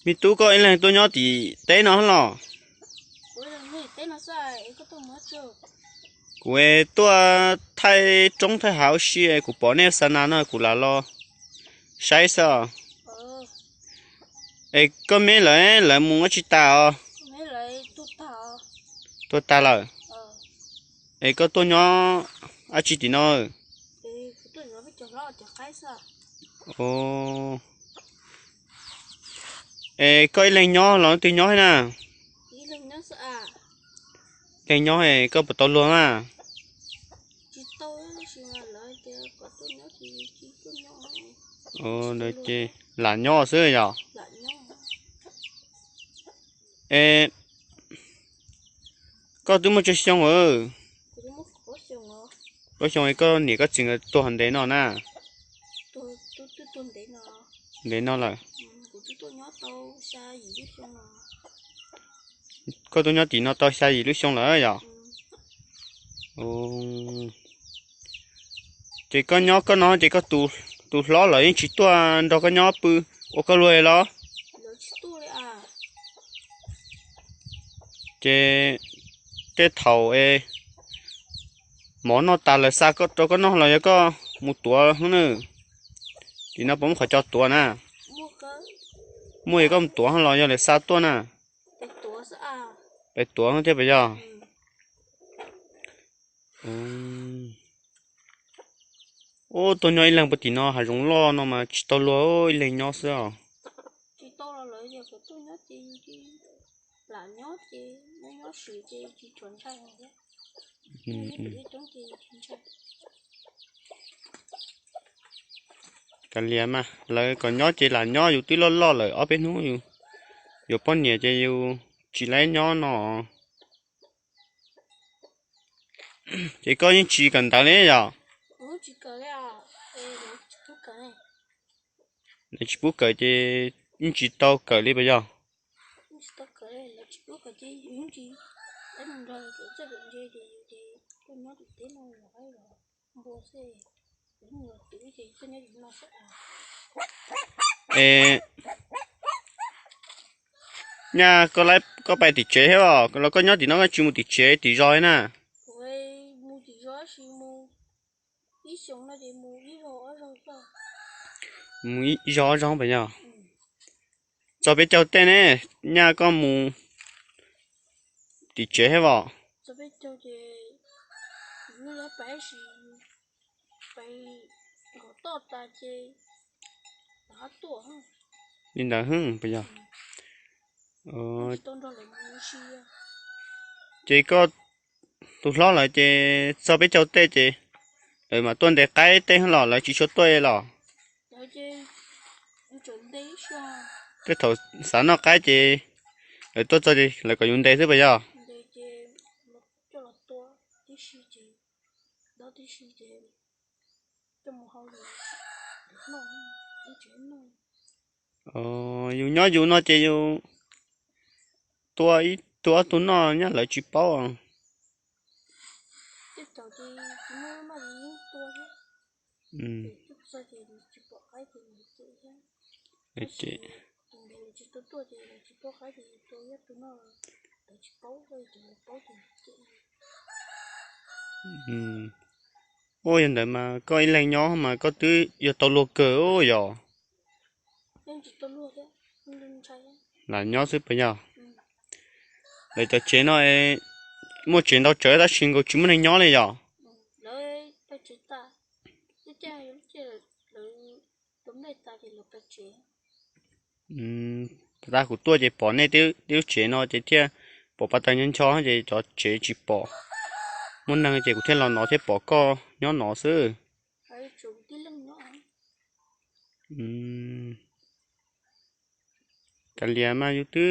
Me tub, koj ib leeg tuaj nyob tim teb no los? Kuv tuaj thaij roob thaij hav ua si, kuv pom nej xa nas no kuv lam los saib xwb. Es koj me lawv, lawv mus ua tsi tas os? Tuag tas lawm. Es koj tuaj nyob dab tsi tim no? Es koj ib leeg nyob los leej twg nyob thiab na? Leeg nyob es koj puas tau luag mas? Ces lam nyob xwb yom? Es koj twb muaj tsawg xyoo? Koj xyoo, koj niam koj txiv nkawd tuag ntev no na? Ntev no lawm. Koj tuaj nyob tim no tau xya yim lub xyoo lawm yom? Ces koj nyob koj no ces koj tus hlob lawv yeej tsis tuaj nrog koj nyob pw ua koj luag los? Ces tej thaum es mov noj tas lawv xa rau koj noj los yog koj mus tuav na? Tim no puas muaj qhov cos tuav na? Muaj, yog koj mus tuav los yog lawv xa tuaj na? Pes tuav thiab puas yog? Ub, tuaj nyob ib leeg puag tim no hav zoov loj no mas tsis tau luag, ib leeg nyob xwb os. Kav liam mas, lawv kom nyob ces lam nyob, yus twb loj loj lawm, ob peb hnub yus yuav poj niam ces yus tsis laib nyob no. Ces koj yeej tsis kawm ntawv li yom? Lawv tsis pub kawm ces yeej tsis tau kawm li puas yog? Es nyaj koj, koj pais tim tsev thiab los koj nyob tim no koj tsis mus tim tsev tim zos li na? Mus ib zos ob zos puas yog? Txog peb caug tej ne, nyaj koj mus tim tsev thiab os? Li ntawd puas yog? Ces koj tus hlob lawv ces txog peb caug tej ces lawv mam tuaj ntes qaib tej los lawv tsis tshua tuaj los? Tej thaum xav noj qaib ces lawv tuaj txog ces lawv kom yus ntes xwb puas yog? Yus nyob yus no ces yus tua ib tug ob tug noj nyab lawv tsis paub. Ua yog ntawd mas koj ib leeg nyob mas koj twb yog tau luag kawg yog? Lam nyob xwb puas yog? Lawv cov tsev no muaj tsev ntau tsawv tab sis nkaus tsis muaj neeg nyob li yog? Tag kuv tuaj ces pom nej tib lub tsev no ces thiaj pom pas tag ncho ncho ces cov tsev tsis pom. Muaj neeg ces kuv thiaj los no thiab pom koj nyob no xwb. Kav liam mas yus twb